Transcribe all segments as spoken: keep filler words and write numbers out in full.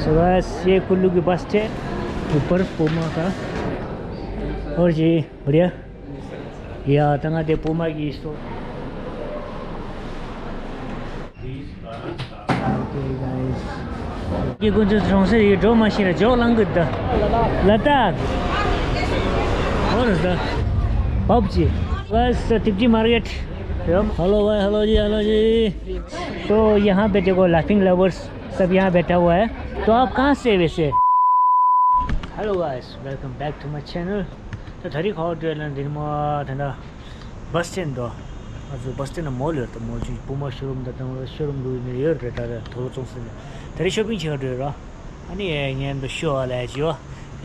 बस ये कुल्लू की बस स्टैंड, ऊपर पूमा का। और जी, बढ़िया। या, तंगा दे पूमा की स्टोर। ये कुछ जो से ये ड्रो मशीन है, जो लंग द। लद्दाख। और द। पबजी। बस टिपजी मार्केट। हेलो भाई, हेलो जी, हेलो जी। तो यहाँ पे देखो, लाफिंग लवर्स सब यहाँ बैठा हुआ है। तो आप कहाँ से वैसे? Hello guys, welcome back to my channel. ད་ད་རིང་ག་པར་འགྲོ་ཡ་ལབ་ན། འདི་ནི་མ་ད་ལྟ་བ་སི་སི་ཊེན་དོ། ང་ཚོ་བ་སི་སི་ཊེན་ནང་མོལ་ཡོད་རེད། ད་མོལ་ཅིག་པུ་མ་ཤོ་རུམ་དང་། ད་ང་ཤོ་རུམ་འགྲོ་ཡི་ནི་ཡོད་རེད། ད་ད་དོ་ལོ་ཙོང་སི་ནས་ད་རིང་ཤོ་པིང་བྱེད་ག་འགྲོ་ཡོད་ར། ཨ་ནི་ངས་འདི་ཤོ་ཨ་ལས་ཅི་བ།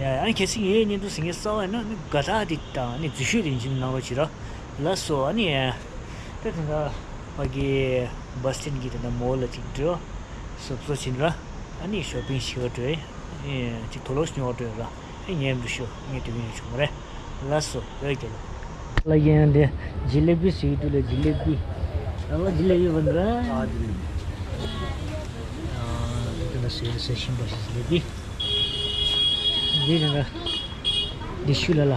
ཨ་ནི་གལ་སྲིད་ངའི་བརྙན་ཐུང་གཟིགས་མཁན་གསར་པ་ཡིན་ན་ནི་དགའ་རྟགས་འདི་དང་ནི་འཛུལ་ཞུགས་དེ་བྱིན་གནང་རོགས་བྱེད་ར། ལགས་སོ། ཨ་ནི་ད་དེ་འདྲ་ཕ་གི་བ་སི་སི་ཊེན་གྱི་དེ་འདྲ་མོལ་ལ་ཅིག་འགྲོ། སོབ་སོ་ཕྱིན་ར། ཨ་ནི་ཤོ་པིང་བྱེད་ག་འགྲོ་ཡ། ཨེ་ཅིག་དོ་ལོ་ཉོ་ག་འགྲོ་ཡ་ར། ཨེ་ཉན་འགྲོ་ཤོ། ངས་དུས་ཡུན་བྱུང་བ་རེད། ལགས་སོ། བོད་རྒྱལ་ལོ། ལ་ཡན་དེ་ཇི་ལེ་བི་ཟེར་གྱི་འདུག་ལ། ཇི་ལེ་བི། ཨ་ཇི་ལེ་བི་བན་ར། ཨ་ཇི་ལེ་བི། ཨ་དེ་ལ་ཟེར་ཟེར་བཞིན་པ་ཞིག་ཇི་ལེ་བི། འདི་རེད་ལ། འདི་ཤུ་ལ་ལ། ད་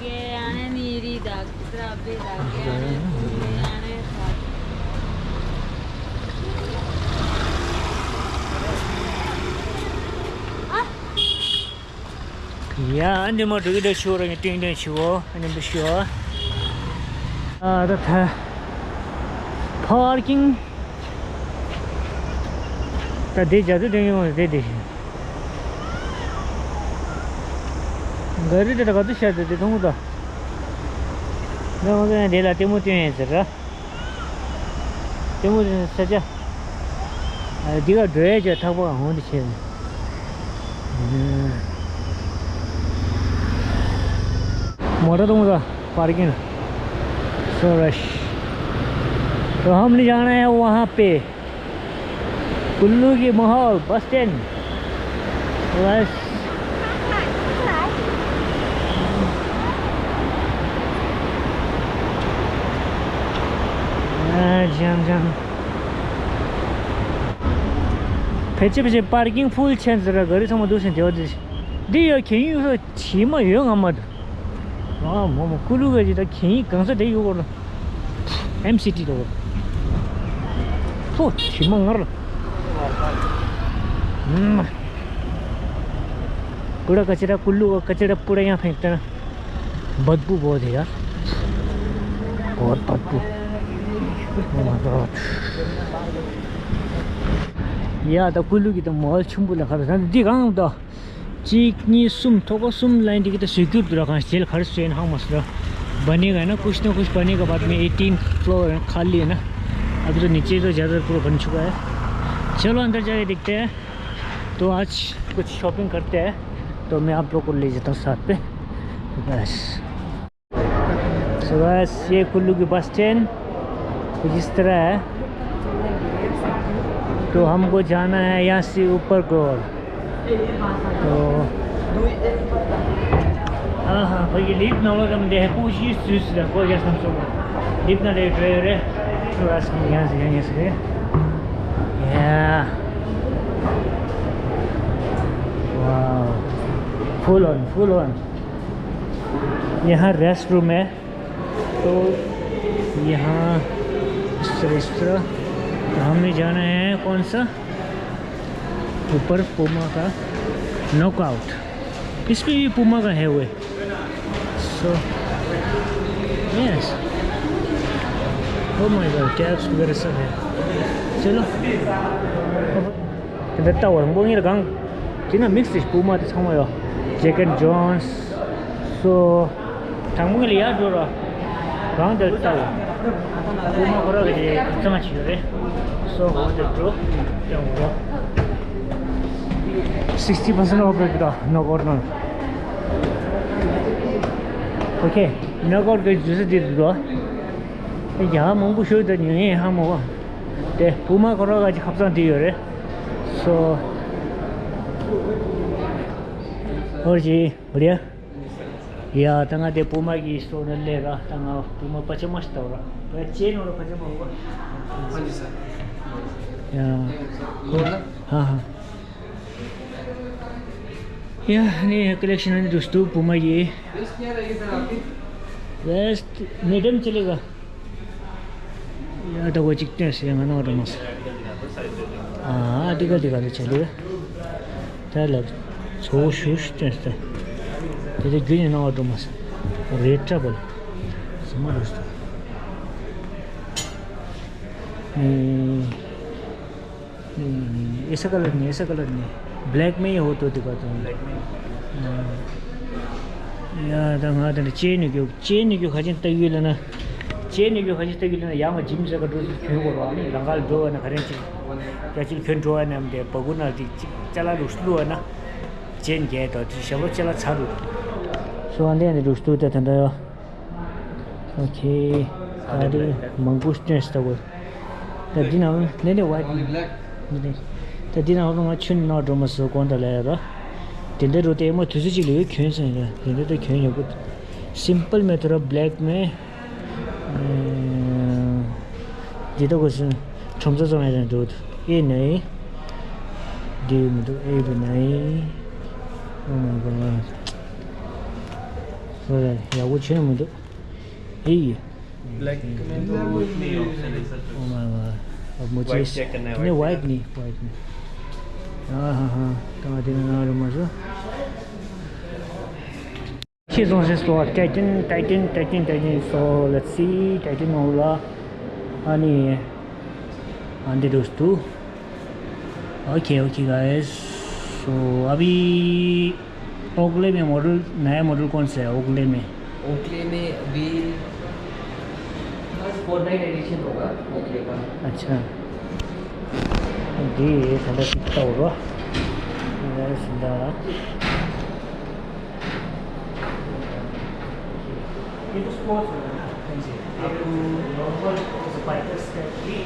གེ་ཨ་ནི་རི་ད་གེ་ཏྲ་བེ་ད་གེ་ཨ་ནི་ཨ་ནི་ད། ཡ། ཨ་འདི་མ་འགྲོ་གི་འདྲ་ཤོ་ར། ངས་ཏིང་ཏིང་ཤོ། ཨ་ནི་འདི་ཤོ། ཨ་ད་ད། པར་ཀིང་། ད་དེ་རྒྱ་མཚོ་སྟེང་ཡོང་དེ་དེ་བཞིན། ག་རི་དེ་ད་ག་ཚོད་ཤར་དེ་དེ་མཐོང་གི་འདུག་ད་ང་ཚོ་ཡང་དེ་ལ་ལྟད་མོ་སྟོན་ཡིན་ཟེར་ར། ལྟད་མོ་སྟོན་ས་ཆ། ཨ་འདི་ག་འགྲོ་ཡས་ཀྱི་ཐག་པ་འོང་དེ་བྱས་ནས། མོ་ཊ་གཏོང་ས་པར་ཀིང་། So rush. तो हम नहीं जाना है वहाँ पे। कुल्लू की माहौल बस स्टैंड। बस। ཨ་ཇམ་ཇམ། ཕལ་ཆེར་ཕལ་ཆེར་པར་ཀིང་ཕུལ་ཆེན་ཟེར་ར། ག་རི་ཚང་མ་འདུག་སེ་འདེ་བ་འདི། འདི་ཡོད་གན་ཡོད་ས། དྲི་མ་ཡོད་ང་མ་འདུག་ཨ་མོ་མོ་ཀུ་ལུ་ག་ཅི་ད་གན་ཡིན་གང་ས་དེ་ཡོད་གོ་ལ། ཨེམ་སི་ཊི་དོ། ཕོ་དྲི་མ་ངར་ལ། ཨུམ། पूरा कचरा कुल्लू का कचरा पूरा यहाँ फेंकते ना। बदबू बहुत है यार। बहुत बदबू। Oh my God. ཡ་ད་ཀུ་ལུ་གི་ད་མོལ་ཆུང་པོ་ལ་ཁ་ད་འདི་གང་ད། གཅིག་གཉིས་གསུམ། ཐོག་པ་གསུམ་ལ་འདི་གི་ད་བཟོ་རྒྱུ་འདུག་ར། གང་ཞིག་ལ་ག་རེ་བཟོས་ཡིན་ཧང་མ་སོང་ར། बनेगा ना कुछ ना कुछ बनेगा बाद में। एटीन फ्लोर है, खाली है ना। अभी तो नीचे तो ज़्यादातर पूरा बन चुका है। चलो अंदर जाके देखते हैं। तो आज कुछ शॉपिंग करते हैं, तो मैं आप लोग को ले जाता हूँ साथ पे। बस। So बस ये कुल्लू की बस स्टैंड कुछ इस तरह है। तो हमको जाना है यहाँ से ऊपर को। तो हाँ हाँ, भाई ये लिफ्ट ना लगा, हम देख पूछ इस चीज़ से को जैसे हम सब लिफ्ट ना ले रहे रे। तो बस हम यहाँ से, यहाँ से। या। Wow. Full on, full on। यहाँ रेस्ट रूम है। तो यहाँ इस तरह, इस तरह। तो हमें जाना है कौन सा? ऊपर पूमा का नॉकआउट। इस पे भी पूमा का है वो। So, yes। Oh my God, caps वगैरह सब है। चलो। འདི་ལྟ་བུ་རིང་པོ་ངེད་ལ་གང་། དེ་ན་མིག་སི་དེ་པུ་མ་དེ་ཚང་མ་ཡོད། Jack and Jones། So དང་པོ་ངེད་ལ་ཡར་འགྲོ་ར། གང་དེ་ལྟ་བུ། པུ་མ་ཁོ་ར་གི་དེ་གཙང་ཞིག་ཡོད་རེད། So འོ་དེ་འགྲོ། ཡང་འགྲོ། Sixty percent off རེད་ད་ནོ་ཀོར་ནང་། Okay ནོ་ཀོར་གི་ཇུ་སི་དེ་འགྲོ། ཡ་མང་པོ་ཤོད་དེ་ཉོ་ཡིན་ཧ་མ་གོ། དེ་པུ་མ་ཁོ་ར་ག་ཅིག་ཁབ་ཚང་དེ་ཡོད་རེད། So འོ་ཅི་བ་རེད། ཡ་ད་ང་དེ་པུ་མ་གི་སི་ཊོར་ནང་སླེབས་ར། ད་ང་པུ་མ་པ་ཅ་མ་ཞིག་ལྟ་བ་ར། པ་ཅེ་ནོ་ར་པ་ཅ་མ་གོ། ཡ་ཧ་ཧ། ཡ་ནི་ཀ་ལེག་ཤན་ནི་འདུག་སྟུ་བུ་མ་ཡི། བེསྟ་མེ་ཌམ་ཅི་ལེ་ག་ཡ་ད་གོ་ཅིག་སྟོན་ཟེར་ང་ནང་འགྲོ་མ་སོང་། ཨ་འདི་ག་འདི་ག་འདི་ཆ་ལེ། ད་ལ་ཚོ་བོ་ཞུ་ཞུ་སྟོན་ཟེར། དེ་དེ་རྒྱུ་ནི་ནང་འགྲོ་མ་སོང་། རེད་ཏྲ་བོ་ལ། སི་མ་རུ་སྟོན། ཨེ། ऐसा कलर नहीं, ऐसा कलर नहीं। ब्लैक में ही हो तो दिखा दो। ब्लैक में। ཡ་ད་ང་ད་ནི་ཅེ་ནི་གྱོ་ཅེ་ནི་གྱོ་ཁ་ཅན་ལྟ་ཡུལ་ལ་ན། ཅེ་ནི་གྱོ་ཁ་ཅན་ལྟ་ཡུལ་ལ་ན་ཡང་མ་ཇིམ་ཟེར་ག་འགྲོ་ཟེར་གྱོན་དགོས་རོགས་ནི་རང་ག་ལ་འགྲོ་བ་ན་ག་རེ་ཅིག་རྒྱ་ཅིག་གྱོན་འགྲོ་བ་ན་མི་དེ་བ་གུ་ན་དེ་ཅིག་ཅ་ལག་ལུགས་སུ་བླུགས་བ་ན། ཅེན་རྒྱལ་དོ་དེ་ཞབས་ལོ་ཅ་ལག་ཚ་རུ། སོ་ཨ་འདི་ནི་ལུགས་སུ་ད་ད་འདྲ་ཡོ། ཨོ་ཁེ། ཨ་རེ་མང་པོ་སྟོན་སྟ་གོ། ད་འདི་ནང་ནས་ནས་ཝའིཊ་ནི། ད་འདི་ནང་ལོ་ང་ཆུན་ནོ་འགྲོ་མ་སོ་གོང་དུ་ལས་རོ། དེ་འདྲ་རོ་དེ་མོ་དུས་ཚོད་ཅིག་ལས་གྱོན་སོང་ཡ། དེ་འདྲ་ད་གྱོན་ཡོད་གོ། སིམ་པལ་མེ་ཐོ་ར་བྷི་ལེག་མེ། འདི་ད་གོ་སོང་ཁྲོམ་ཚོ་ཚོ་ངས་དང་འགྲོ་འདུག་ཨེ་ནའི། འདི་མི་འདུག་ཨེ་བི་ནའི། ཨོ་མའི་གོ། ཡག་པོ་ཆེན་མི་འདུག་ཨེ་ཡི། ब्लैक में तो वो उसमें ही ऑप्शन है सर। Oh my God. अब मुझे व्हाइट चेक करना है, नहीं, व्हाइट व्हाइट नहीं, व्हाइट नहीं। हाँ, हाँ, हाँ। तो मैं तेरे नाम मा सो। She's on this floor. Tighten, tighten, tighten, tighten. So let's see. Tighten होगा। अनि आंदे दोस्तों। Okay, okay guys. सो अभी ओकले में मॉडल, नया मॉडल कौन सा है ओकले में? ओकले में अभी बस फोर्टनाइट एडिशन होगा ओकले का। अच्छा। जी, ये थोड़ा कितना होगा? बस दा। ये तो स्पोर्ट्स होगा ना? हाँ जी। आपको नॉर्मल स्पाइडर स्टेप भी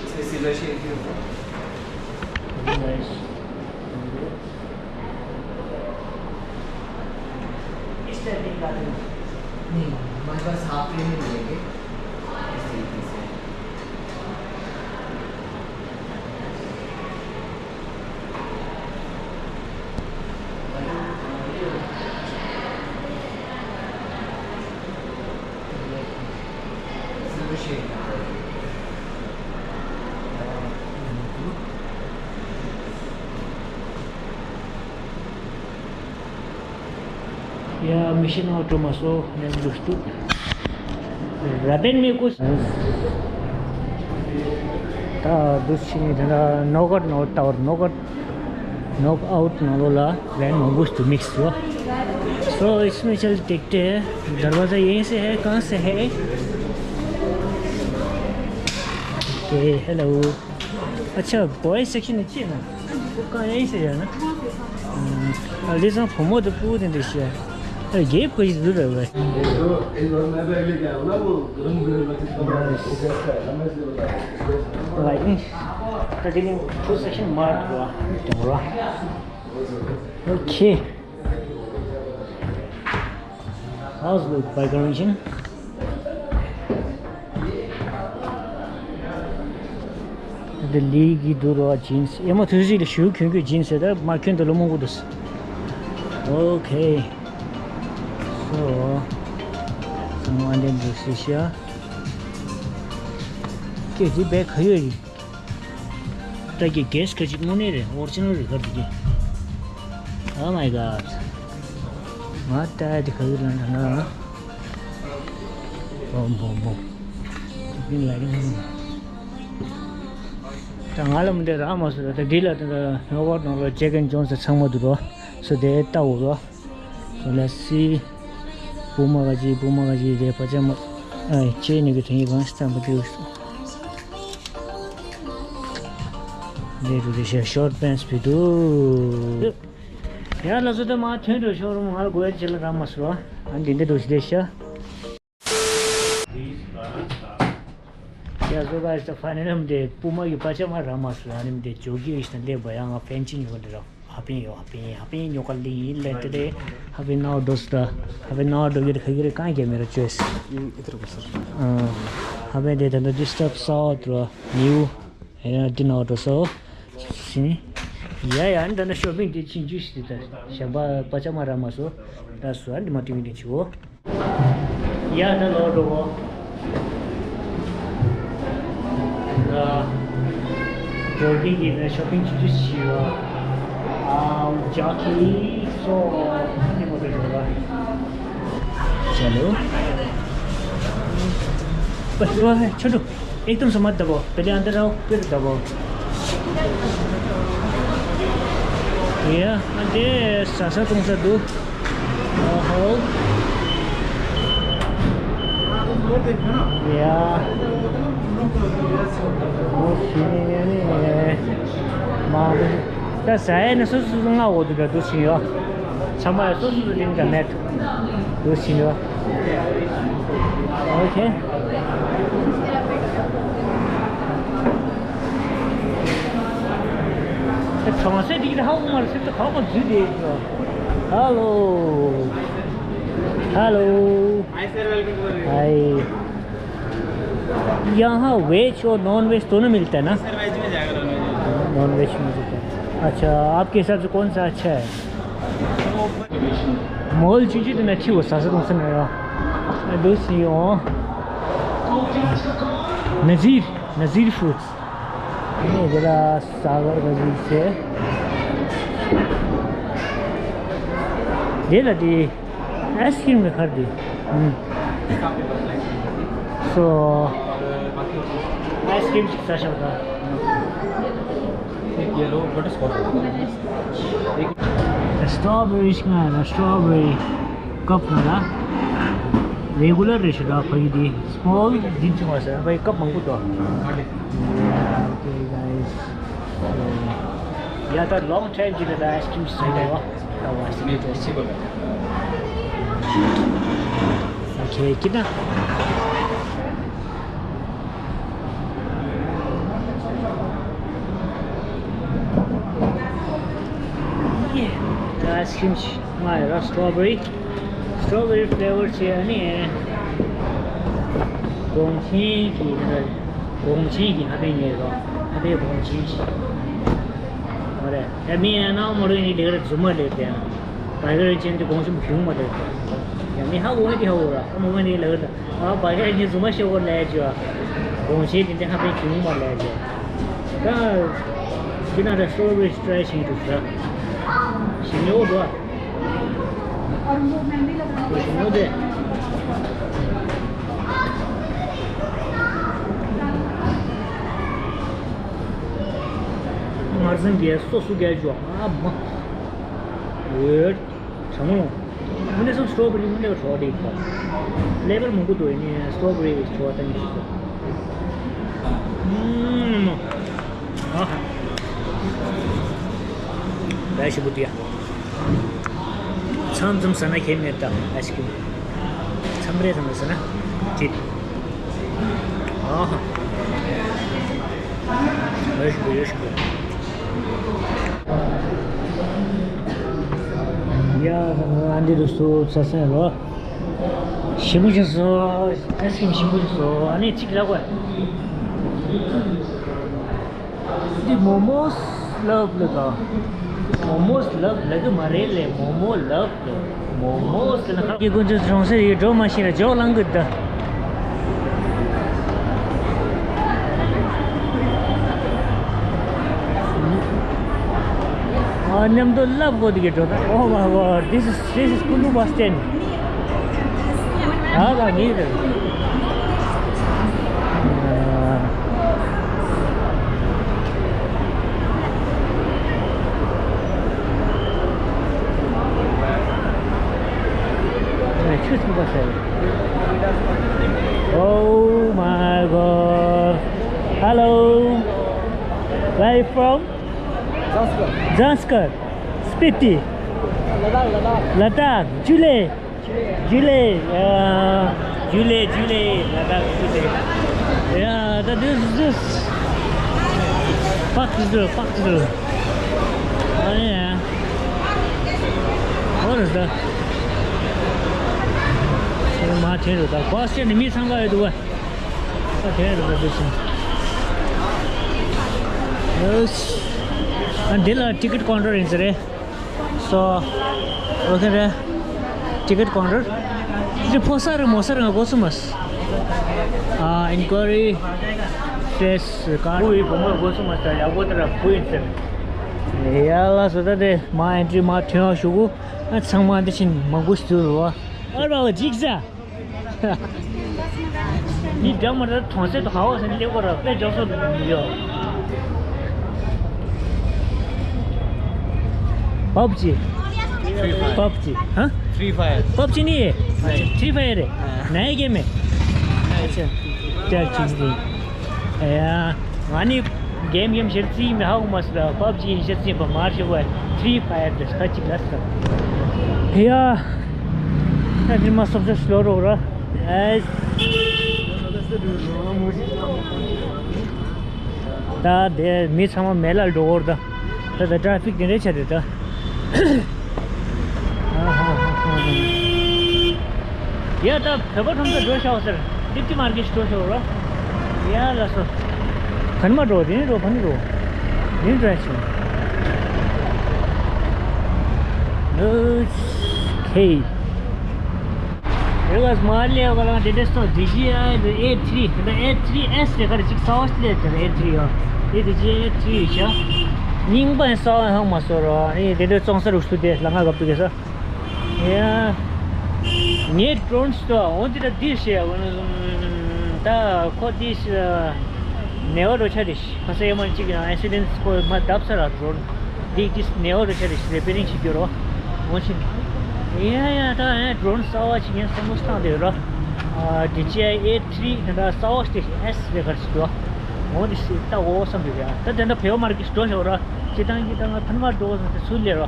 इसमें सीधा शेप भी होगा। इस टाइप की गाड़ी नहीं, हमारे पास हाफ रेंज मिलेंगे। इस तरीके से। ཡ་མི་ཤི་ནོ་ཀྲོ་མ་སོ་ནེམ་ལུགས་ཏུ། ར་བན་མི་ཀུ་ད་འདུ་ཤི་ནི་དེ་ན་ནོག་ཨའུཊ་ནོག་ཨའུཊ་ནོག་ཨའུཊ་ནང་ལོ་ལ་བན་མང་པོ་ཏུ་མིག་སི་ཏུ། So इसमें चल देखते हैं दरवाज़ा यहीं से है, कहाँ से है? Okay, hello. अच्छा, बॉयज़ सेक्शन नीचे है ना? वो कहाँ, यहीं से है ना? हम्म, और ये सब फमो तो पूरे देश है। अरे, ये कोई दूर है भाई। Nice. Like, तो देखिए, फुल सेक्शन मार हुआ। हुआ। Okay. How's the by convention? The league, you do raw jeans. Emo tuzi le shu kyun kyu jeans da ma kyun da lo mo gu dus. Okay. So, someone didn't do this here. Okay, the back here. ད་གི་གེས་ཁ་ཅིག་དངོས་གནས་རེད། ཨོ་རི་ཇི་ནལ་རེད་ག་འདི་གི། Oh my god. ང་ད་དེ་ག་ཡོད་ལ་ན་ན། བོམ་བོམ་བོམ། ད་ང་ལ་མི་འདྲ་རག་མ་སོང་། ད་འདི་ལ་ད་ནོ་ཝར་ནང་ལ་ཇེག་ཨེན་ཇོན་སི་ཚང་མ་འདུག་རོ། སོ་དེ་ལྟ་འོ་རོ། So let's see. བུ་མོ་ག་ཅི་བུ་མོ་ག་ཅི་རེད་པ་ཅག་མ། ཨ་ཅེ་ནི་གི་དེ་ཡི་གང་སྟངས་པ་དེ་ཡོད་སོང་། འདི་རུ་རེ་ཤ་ཤོར་པེན་སི་བི་དུ། ཡ་ལ་སོ་ད་མ་ཐོན་འགྲོ་ཤོ་རུམ་ང་ལ་དགོས་ཡ་ཅི་ལ་ར་མ་སོ། ཨ་འདི་འདི་རུ་ཞི་རེ་ཤ། ཡ་སོ་ག་ཤ་ཕ་ནི་རམ་དེ་བུ་མོ་གི་པ་ཅག་མ་ར་མ་སོ། ཨ་ནི་མི་དེ་ཇོ་གི་ཡིས་ན་ལེ་བ་ཡ་ང་ཕན་ཅི་ཉོ་གི་འདི་ར། ཧ་པིན་ཡོ། ཧ་པིན། ཧ་པིན་ཉོ་ག་ལི་ལེ་ཏེ་ཏེ། ཧ་པིན་ནའོ་དོ་སི་ཏ། ཧ་པིན་ནའོ་དོ་གི་ཁ་གི་རེ་གང་གི་མེ་ར་ཅོས། ཨིན་ཨི་ཏར་གོ་སར། ཨ། ཕ་མེས་དེ་ད་ལྟ་འདི་སྟབས་གསར་པ་འདྲ་ནིའུ་ཡང་འདི་ནང་འགྲོ་སོ། ཡ་ཡ་ད་ལྟ་ཤོ་པིང་དེ་ཕྱིན་རྒྱུ་ཞིག་དེ་ད་གཞན་པ་པ་ཅག་མ་རག་མ་སོ། ད་སུ་ཨ་འདི་མ་ཏིང་ངེ་ཅིའོ། ཡ་ད་ལོ་འགྲོ་གོ། ད་འགྲོ་གི་གི་ད་ཤོ་པིང་ཅིག་ཅིག་བྱས་པ། ཨ་ཇ་ཁི་སོ་ཨ་འདི་མ་ཏིང་འགྲོ་ག། चलो। बस वो है, छोटू, एकदम से मत दबाओ, पहले अंदर आओ, फिर दबाओ। भैया, दे सासा तुम से दो। ओहो। भैया। वो सीने में नहीं है। माँ। ད་ཟ་ཡས་ནི་སོ་སོ་སོ་སོ་མངགས་འོ་འདུག་ག་འདུག་ཕྱིན་ཡོད། ཚང་མ་སོ་སོ་སོ་རིང་ག་མེད། འདུག་ཕྱིན་ཡོད། ཨོ་ཁེ། ད་གྲོང་གསེབ་འདི་གི་ཧ་གོ་མ་རེད་ཟེར་ད་ག་པར་འཛུལ་བསྡད་ཡོད། ཧ་ལོ། ཧ་ལོ། Hi sir, welcome to the Hi। यहाँ वेज और नॉन वेज दोनों मिलता है ना? सर, वेज में जाएगा, नॉन वेज में। नॉन वेज में मिलता है। अच्छा, आपके हिसाब से कौन सा अच्छा है? मोल चीज़ें तो अच्छी हो, सासा तुमसे नया। दूसरी हो। नज़ीर, नज़ीर फ्रूट्स। ये जरा सागर नज़ीर से। ये लगी। आइसक्रिम का खरीदी। हम्म। So, आइसक्रिम शिक्षा शब्द। एक येलो बटरस्कॉच। स्ट्रॉबेरी शिक्षा ना, स्ट्रॉबेरी कप ना। रेगुलर रेशो दा फरीदी। स्मॉल दिन चुका सर, भाई कप मंगू तो। Okay, guys। या त लङ टाइम जिल्ला आइसक्रिम सही हो। OK, किन? आइसक्रिम। ང་ཡོད་ར་སི་ཊོ་བེ་རི། སི་ཊོ་བེ་རི་ཕི་ལེ་ཝར་བྱས་ཨ་ནི། གོང་ཆེན་གྱི་ནི་གོང་ཆེན་གྱི་ཧ་པེ་ཉེ་རོ། ཧ་པེ་གོང་ཆེན་ཞིག་ཨོ་རེད། ཡ་མི་ཡ་ན་མོ་རེ་ནི་ལེགས་ར་རྫུན་མ་ལེགས་ཏེ། བར་གར་ཅན་དེ་གོང་ཆེན་གྱོང་མ་ལེགས་ཏེ། ཡ་མི་ཧ་གོ་ནི་དེ་ཧ་གོ་ར་ཧ་མོ་མ་ནི་ལེགས་ར། ཨ་བར་གར་ཅན་རྫུན་མ་ཤེས་གོ་ལེགས་ཅོ། གོང་ཆེན་དེ་འདྲ་ཧ་པེ་གྱོང་མ་ལེགས་ཅོ། ད་ཁྱེད་རང་ད་སི་ཊོ་བེ་རི་ཊི་རའི་བྱེད་འདུག་ད། ཞིམ་ཡོད་འགྲོ། ཞིམ་ཡོད་དེ། ངར་སེང་གེ་སོ་སོ་གེ་ཅོ་ཨ་མ། ཡོད། གྲང་མོ། དངོས་གནས་སུ་སི་ཊོ་བེ་རི་དངོས་གནས་བྲོ་བ་དེ་ཡིན་པ། ཕི་ལེ་ཝར་མང་པོ་འདུག་ཡིན་ནའི་སི་ཊོ་བེ་རི་བྲོ་བ་གཏན་ནས་ཤེས་སོང་། ཨུམ། ཨ་ཧ། ལས་ཞིབ་པོ་དེ་ཡ། མཚམས་མཚམས་ཟ་ན་ཁྱད་མེད་དམ་ཨའི་སི་ཀྲིམ། མཚམས་རེ་ཙམ་ཟ་ན་ཁྱད། ཨ་ཧ། ལས་ཞིབ་པོ་ལས་ཞིབ་པོ། ཡ། ཨ་འདི་རུ་སུ་ཚ་སེ་ལོ། ཞིམ་པོ་ཞིག་སོ། ཨའི་སི་ཀྲིམ་ཞིམ་པོ་ཞིག་སོ། ཨ་ནི་གཅིག་ལ་གོ། འདི་མོ་མོས་ལབ་ལ་དང་། མོ་མོས་ལབ་ལ་གི་མ་རེད་ལེ། མོ་མོ་ལབ་ལེ། མོ་མོས་ལ་ཁ་གི་ཀུན་སྤྱོད་གྲོང་གསེབ་ཡི་འགྲོ་མ་ཤེས་ན་ཇོག་ལང་གི་ད། ཨ་མཉམ་དུ་ལབ་དགོས་དེ་གི་འགྲོ་ད། Oh my God, this is, this is Kulu bus stand. ཨ་ལ་མི་རེད། ཆུ་སྲིན་པོ་ཟེར། Oh my God. Hello. Where you from? Zanskar. Zanskar. Spiti. Ladakh, Ladakh. Ladakh. Chule. Chule. Chule. Uh, Chule, Chule. Ladakh, Chule. Yeah, that is this. Park is there, park is there. Oh, yeah. What is that? མ་ཐེ་རུ་ད་ཁོ་སེ་ནི་མི་ཚང་ག་ཡོད་དུ་བ། དེ་རེད་པ་དེ་བཞིན། ཨ་འདི་ལ་ཊི་ཀེ་ཊི་ཀའུན་ཊར་ཡིན་ས་རེད། སོ། འོ་ཁེ་རེད། ཊི་ཀེ་ཊི་ཀའུན་ཊར། དེ་ཕོ་གསར་རེད་མོ་གསར་རེད་ང་གོ་སོང་མ་སོང་། ཨ་ཨིན་ཀོ་རི། ཕེ་སི་ཀར། བུ་ཡི་བུ་མོ་གོ་སོང་མ་སོང་ཡག་པོ་དེ་ར་བུ་ཡིན་ཟེར། ཡ་ལ་སོ་ད་དེ་མ་ཨེན་ཊི་རི་མ་ཐོན་ཡག་ཞུ་གོ། ཨ་ཚང་མ་འདི་བཞིན་མང་པོ་ཞིག་འདུག་རོ། ཨ་ར་ལ་འཇིགས་ས། མི་འདྲ་མ་འདྲ་གྲོང་གསེབ་ཏུ་ཧ་བ་ཟེར་ནས་སླེབས་པ་ར་དཔེ་འཇོག་སོ་ཡོད། པབ་ཇི། Free Fire. པབ་ཇི། ཧ། Free Fire. པབ་ཇི་ནི། Free Fire རེད། ཨ། ནའི་གེམ་མེ། ཨ་ཆ། ཅག་ཅིག་ཅིག་ཨ་ཡ། ང་ནི་གེམ་གེམ་ཞེར་རྩིས་མི་ཧ་གོ་མ་སོང་ལ་པབ་ཇི་ཡིན་ཞེར་རྩིས་པ་མར་ཤོག་པ་Free Fire དེ་ཁ་ཅིག་ལ་སོ། ཡ། ད་ནི་མ་སོབ་སོབ་སློ་རོགས་ར། ཨེ། ད་དེ་མི་ཚང་མ་མེ་ལ་འགྲོ་བར་ད། ད་ད་ཊ་ར་ཕིག་དེ་འདྲའི་ཆ་རེད་ད། ཨ་ཧ་ཧ་ཧ། ཡ་ད་བོད་པ་ཁྲོམ་ས་འགྲོ་ཤག་ཟེར། ཏིབ་ཏི་མར་ཀེཊ་འགྲོ་ཤག་ར། ཡ་ལ་སོ། ག་ནས་མ་འགྲོ་དེ་ནས་འགྲོ་ཕ་ནས་འགྲོ། དེ་ནས་འགྲོ་ཡ་ཆེ། ཨོ་ཁེ། རེ་བ་མ་ལས་བ་ལ་དེ་འདྲ་སོ་ཌི་ཇི་ཨའི་ཨེ་ཐི་རི་དེ་ཨེ་ཐི་རི་ཨེས་རེ་ག་རེ་ཅིག་གསར་བ་ཞིག་སླེབས་དེ་ཨེ་ཐི་རི་ཡོད། དེ་ཌི་ཇི་ཨའི་ཨེ་ཐི་རི་ཡོད་ཤག་རྙིང་པ་ཡང་གསར་བ་ཧང་མ་སོ་རོ། ཨེ་དེ་འདྲ་བཙོང་ས་རུ་སུ་དེ་ལ་ང་གབ་ཏུ་གེ་ས། ཡ། ངའི་ཌོ་རོན་སི་དོ་འོན་ཏེ་ད་འདི་ཤེས་ཡ་ད་ཁོ་འདི་ནེ་བ་རོ་ཆ་རེ་ཤི་ཁ་ས་ཡ་མ་གཅིག་ཡང་ཨེ་སི་ཌེན་ཁོ་མ་བརྡབ་ས་ར་ཌོ་རོན་འདི་འདི་ནེ་བ་རོ་ཆ་རེ་ཤི་རེ་པེ་རིང་བྱེད་རྒྱུ་རོ། འོན་ཤིན། ཡ་ཡ་ད་ཨེ་ཌོ་རོན་གསར་བ་ཅིག་ཡང་བསམ་བློ་བཏང་དེ་རོ། ཌི་ཇི་ཨའི་ཨེ་ཐི་རི་ད་ད་གསར་བ་ཞིག་ཨེ་སི་རེ་གར་ཞིག་འདུག་འོ་འདི་ཤི་ད་འོ་བསམ་དེ་རེད། ད་དེ་འདྲ་བེའོ་མར་གི་འགྲོ་ཤོག་རོ། ཅི་ད་ཡི་ད་ང་ཕན་མ་འགྲོ་བསམ་དེ་སུ་ལས་རོ།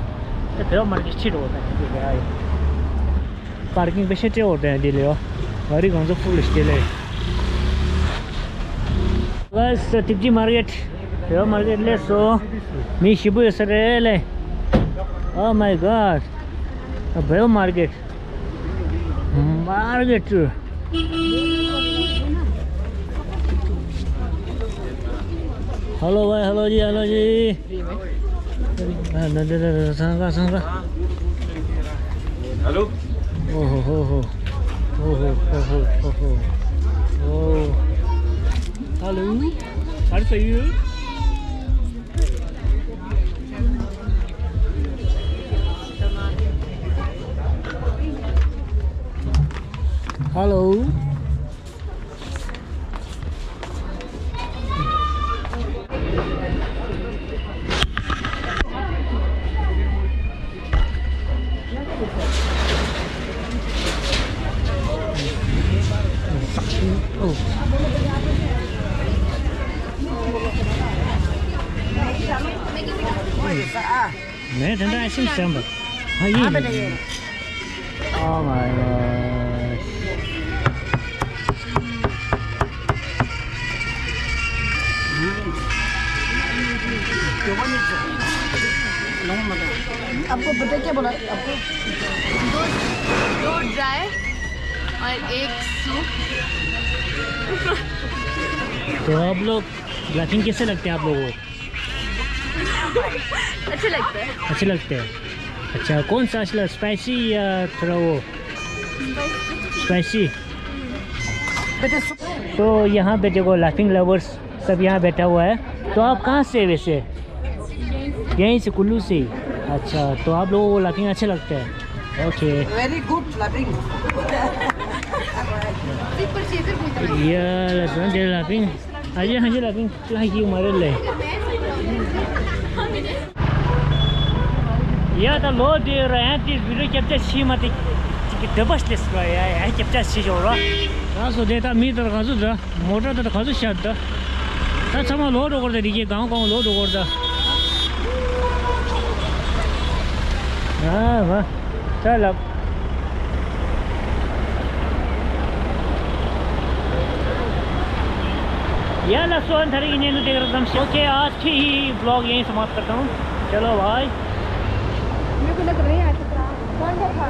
ད་བེའོ་མར་གི་ཕྱི་འགྲོ་ད་ཅི་དེ་རེད། པར་ཀིང་པེ་ཤེ་ཏྲེ་འོ་དེ་འདི་ལེ་ཡོ། ག་རི་གང་ཚོ་ཕུག་ལེ་ཤི་དེ་ལེ། ལས་ཏིབ་ཏི་མར་ཀེཊ། བེའོ་མར་ཀེཊ་ལས་སོ། མི་ཞིབ་པོ་ཡོད་ས་རེད་ལེ། Oh my God. བེའོ་མར་ཀེཊ། མར་ཀེཊ། Hello भाई, hello जी, hello जी। हाँ, दे, दे, दे, दे, संगा, संगा। Hello। ओहो हो हो। ओहो, ओहो, ओहो। ओ। Hello। How are you? Hello. ནས་དེ་འདྲ་ཤིང་ཤམ་པ། ཨ་ཡིན། Oh my God. आपको बटर क्या बोला? आपको दो, दो ड्राई और एक सूप। तो आप लोग लाफिंग कैसे लगते हैं आप लोगों को? अच्छे लगते हैं। अच्छे लगते हैं। अच्छा, कौन सा अच्छा, स्पाइसी या थोड़ा वो? स्पाइसी। तो यहाँ पे देखो, लाफिंग लवर्स सब यहाँ बैठा हुआ है। तो आप कहाँ से वैसे? यहीं से, कुल्लू से ही। अच्छा, तो आप लोगों को लाफिंग अच्छे लगते हैं? ओके। Very good laughing. ये लसन दे लाफिंग। अजय, हाँ जी, लाफिंग। ལྷ་ཡིག་མ་རེད་ལེ། ཡ་ད་ལོ་དེ་ར་ཡང་དེ་བི་ཌིའོ་ཀེབ་ཅར་བྱེད་མ་དེ་ཅིག་གི་འདོད་པ་སླེབས་སོང་ཡ། ཡ་ཀེབ་ཅར་བྱེད་ཆོག་ར། རང་སོ་དེ་ད་མི་དར་ག་ཚོད་ད་མོ་ཊ་ད་ད་ག་ཚོད་ཤར་ད། ད་ཚང་མ་ལོག་འགྲོ་གོ་ད། དེ་གི་གང་གང་ལོག་འགྲོ་གོ་ད། ཨ་བ། ད་ལབ། ཡ་ལ་སོ། ད་རིང་གི་བརྙན་ཐུང་དེ་གར་ཙམ་ཞིག OK, आज की ही ब्लॉग यहीं समाप्त करता हूँ। चलो भाई। मेरे को लग रहा है यहाँ से कौन सा था?